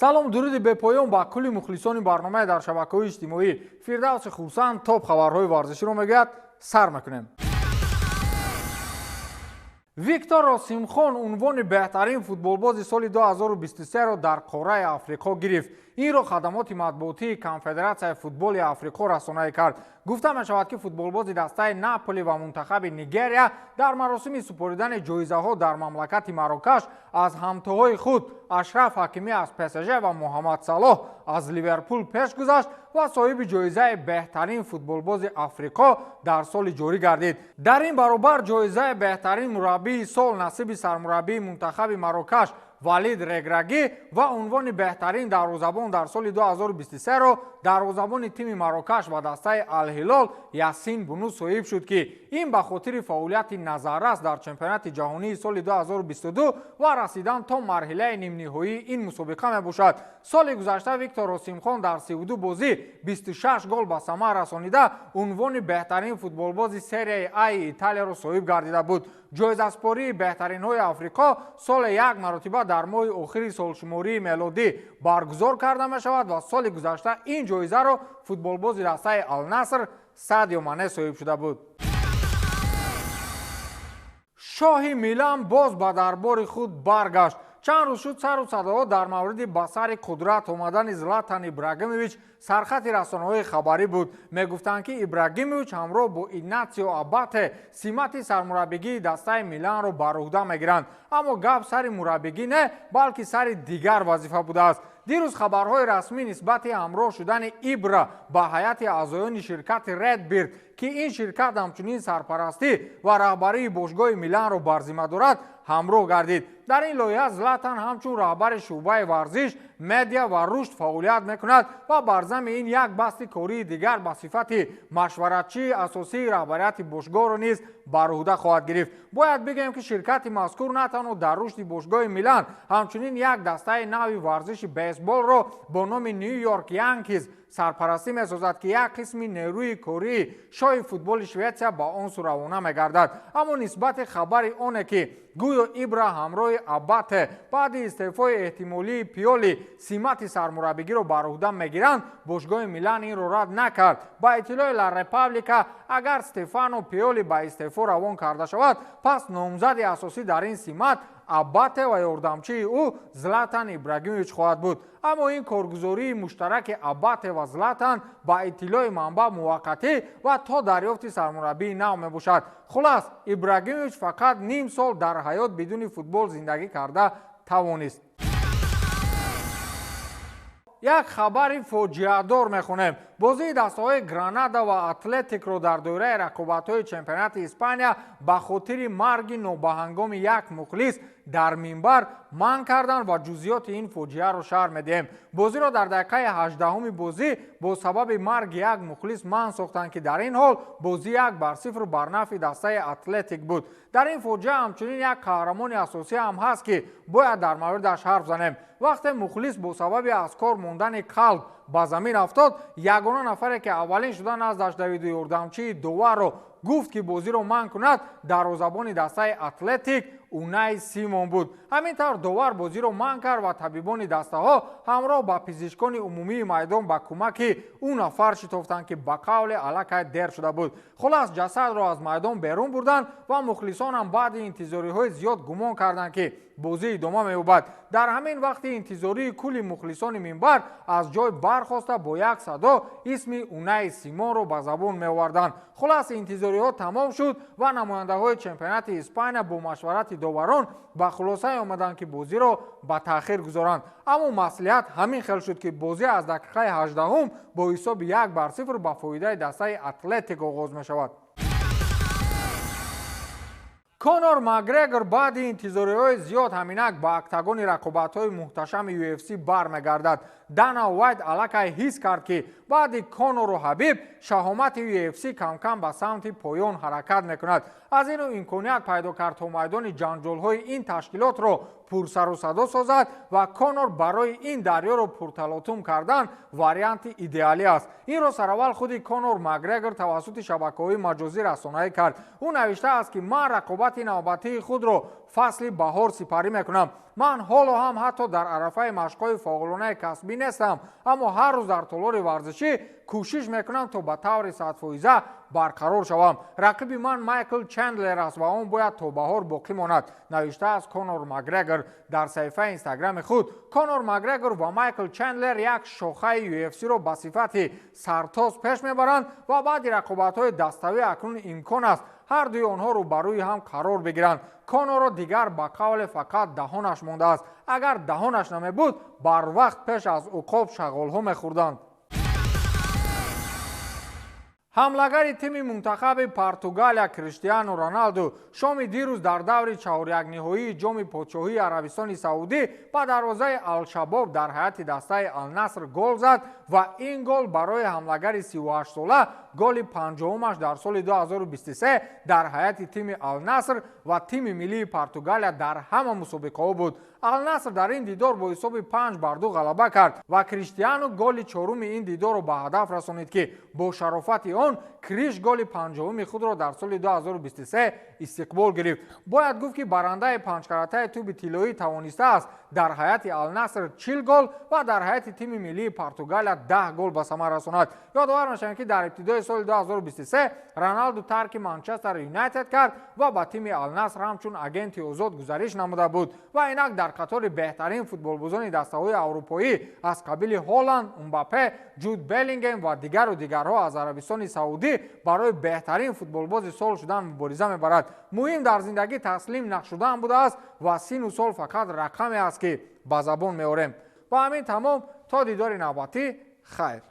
Салом, дуруди бепоён ба кулли мухлисони барномаи дар шабакаҳои иҷтимоӣ. Фирдавси Хурсанд топ хабарҳои варзиширо мегӯяд. Сар мекунем. Виктор Осимхон унвони беҳтарин футболбози соли 2023-ро дар қораи Африқо гирифт. Инро хадамоти матбуотии Конфедератсияи футболи Африқо расонаӣ кард. Гуфта мешавад, ки футболбози дастаи Наполи ва мунтахаби Нигерия дар маросими супоридани ҷоизаҳо дар мамлакати Марокаш аз ҳамтоҳои худ Ашраф Ҳакимӣ аз ПСЖ ва Муҳаммад Салоҳ аз Ливерпул пеш гузашт ва соҳиби ҷоизаи беҳтарин футболбози Африқо дар соли ҷорӣ гардид. Дар ин баробар ҷоизаи беҳтарин мураббии сол насиби сармураббии мунтахаби Марокаш Валид Реграгӣ ва унвони беҳтарин дарвозабон дар соли 2023-ро дарвозабони тими Марокаш ва дастаи Алҳилол Ясин Буну соҳиб шуд, ки ин ба хотири фаъолияти назаррас дар чемпионати ҷаҳонии соли 2022 ва расидан то марҳилаи нимниҳоии ин мусобиқа мебошад. Соли гузашта Виктор Осимхон дар 32 бозӣ 26 гол ба самар расонида, унвони беҳтарин футболбози серияи Аи Италияро соҳиб гардида буд. Ҷоизаспории беҳтаринҳои Африқо соле як маротиба дар моҳи охири солшумории мелодӣ баргузор карда мешавад ва соли гузашта ин ҷоизаро футболбози дастаи Алнаср Садио Мане соҳиб шуда буд. Шоҳи Милан боз ба дарбори худ баргашт. Чанд рӯз шуд, сару садоҳо дар мавриди ба сари қудрат омадани Златан Ибрагимович сархати расонаҳои хабарӣ буд. Мегуфтанд, ки Ибрагимович ҳамроҳ бо Игнатсио Абате симати сармураббигии дастаи Миланро бар уҳда мегиранд. Аммо гап сари мураббигӣ не, балки сари дигар вазифа будааст. Дирӯз хабарҳои расмӣ нисбати ҳамроҳ шудани Ибра ба ҳайати аъзоёни ширкати Редбирд, ки ин ширкат ҳамчунин сарпарастӣ ва раҳбарии бошгоҳи Миланро бар зимма дорад, ҳамроҳ гардид. Дар ин лоиҳа Златан ҳамчун раҳбари шӯъбаи варзиш, медиа ва рушд фаъолият мекунад ва бар зами ин як басти кории дигар ба сифати машваратчии асосии раҳбарияти бошгоҳро низ бар уҳда хоҳад гирифт. Бояд бигӯем, ки ширкати мазкур на танҳо дар рушди бошгоҳи Милан, ҳамчунин як дастаи нави варзиши бейсболро бо номи Ню Йорк Янкиз сарпарастӣ месозад, ки як қисми нерӯи кории шоҳи футболи Шветсия ба он сӯ равона мегардад. Аммо нисбати хабари оне, ки гӯё Ибра ҳамроҳи Абате баъди истеъфои эҳтимолии Пиоли симати сармураббигиро бар уҳда мегиранд, бошгоҳи Милан инро рад накард. Ба иттилои Ла Репаблика, агар Стефано Пиоли ба истеъфо равон карда шавад, пас номзади асосӣ дар ин симат Абате ва ёрдамчии ӯ Златан Ибрагимович хоҳад буд. Аммо ин коргузории муштараки Абате ва Златан ба иттилои манбаъ муваққатӣ ва то дарёфти сармураббии нав мебошад. Хулас, Ибрагимович фақат ним сол дар ҳаёт бидуни футбол зиндагӣ карда тавонист. Як хабари фоҷиадор мехонем. Бозии дастаҳои Гранада ва Атлетикро дар доираи рақобатҳои чемпионати Испания ба хотири марги нобаҳангоми як мухлис дар минбар манъ карданд ва ҷузъиёти ин фоҷиаро шарҳ медиҳем. Бозиро дар дақиқаи 18-уми бозӣ бо сабаби марги як мухлис манъ сохтанд, ки дар ин ҳол бозӣ 1-0 бар нафъи дастаи Атлетик буд. Дар ин фоҷиа ҳамчунин як қаҳрамони асосӣ ҳам ҳаст, ки бояд дар мавридаш ҳарф занем. Вақте мухлис бо сабаби аз кор мондани қалб ба замин афтод, ягона нафаре, ки аввалин шуда наздаш давиду ёрдамчии доварро гуфт, ки бозиро манъ кунад, дарвозабони дастаи Атлетик Унай Симон буд. Ҳамин тавр довар бозиро манъ кард ва табибони дастаҳо ҳамроҳ ба пизишкони умумии майдон ба кӯмаки ӯ нафар шитофтанд, ки ба қавле аллакай дер шуда буд. Хулас, ҷасадро аз майдон берун бурданд ва мухлисонам баъди интизориҳои зиёд гумон карданд, ки бозӣ идома меёбад. Дар ҳамин вақти интизории кулли мухлисони минбар аз ҷой бархоста, бо як садо исми Унай Симонро ба забон меоварданд. Хулас, интизориҳо тамом шуд ва намояндаҳои чемпионати Испания бо машварати доварон ба хулосае омаданд, ки бозиро ба таъхир гузоранд. Аммо маслиҳат ҳамин хел шуд, ки бозӣ аз дақиқаи 18-ум бо ҳисоби 1-0 ба фоидаи дастаи Атлетик оғоз мешавад. Конор Макгрегор баъди интизориҳои зиёд ҳаминак ба октагони рақобатҳои муҳташами UFC бармегардад. Дана Уайт аллакай ҳис кард, ки баъди Конору Ҳабиб шаҳомати UFC камкам ба самти поён ҳаракат мекунад. Аз ин ӯ имконият пайдо кард, то майдони ҷанҷолҳои ин ташкилотро пурсарусадо созад ва Конор барои ин дарёро пурталотум кардан варианти идеалӣ аст. Инро сараввал худи Конор Макгрегор тавассути шабакаҳои маҷозӣ расонаӣ кард. Ӯ навиштааст, ки ман рақобати навбатии худро фасли баҳор сипарӣ мекунам. Ман ҳоло ҳам ҳатто дар арафаи машқҳои фаъолонаи касбӣ нестам, аммо ҳар рӯз дар толори варзишӣ кӯшиш мекунам то ба таври 100% барқарор шавам. Рақиби ман Майкл Чендлер аст ва он бояд то баҳор боқӣ монад, навиштааст Конор Макгрегор дар саҳифаи Инстаграми худ. Конор Макгрегор ва Майкл Чендлер як шохаи UFC-ро ба сифати сартоз пеш мебаранд ва баъди рақобатҳои даставӣ акнун имкон аст ҳар дуи онҳо рӯбарӯи ҳам қарор бигиранд. Конорро дигар ба қавле фақат даҳонаш мондааст. Агар даҳонаш намебуд, барвақт пеш аз уқоб шағолҳо мехӯрданд. Ҳамлагари тими мунтахаби Португалия Криштиану Роналду шоми дирӯз дар даври чаҳорякниҳоии Ҷоми подшоҳии Арабистони Саудӣ ба дарвозаи Алшабоб дар ҳайати дастаи Алнаср гол зад ва ин гол барои ҳамлагари 38-сола голи панҷоҳумаш дар соли 2023 дар ҳайати тими Алнаср ва тими миллии Португалия дар ҳама мусобиқаҳо буд. Алнаср дар ин дидор бо ҳисоби 5-2 ғалаба кард ва Криштиану голи чоруми ин дидорро ба ҳадаф расонид, ки бо шарофати он Криш голи панҷоҳуми худро дар соли 2023 истиқбол гирифт. Бояд гуфт, ки барандаи панҷкаратаи тӯби тиллоӣ тавонистааст дар ҳайати Алнаср 40 гол ва дар ҳайати тими миллии Португалия 10 гол ба самар расонад. Ёдовар мешавем, ки дар ибтидои соли 2023 Роналду тарки Манчестер Юнайтед кард ва ба тими Алнаср ҳамчун агенти озод гузариш намуда буд ва инак дар қатори беҳтарин футболбозони дастаҳои аврупоӣ аз қабили Ҳоланд, Мбаппе, Ҷуд Беллингем ва дигару дигарҳо аз Арабистони Саудӣ барои беҳтарин футболбози сол шудан мубориза мебарад. Муҳим дар зиндагӣ таслим нашудан будааст ва сину сол фақат рақаме аст, ки ба забон меорем. Ва ҳамин тамом. То дидори навбатӣ, хайр.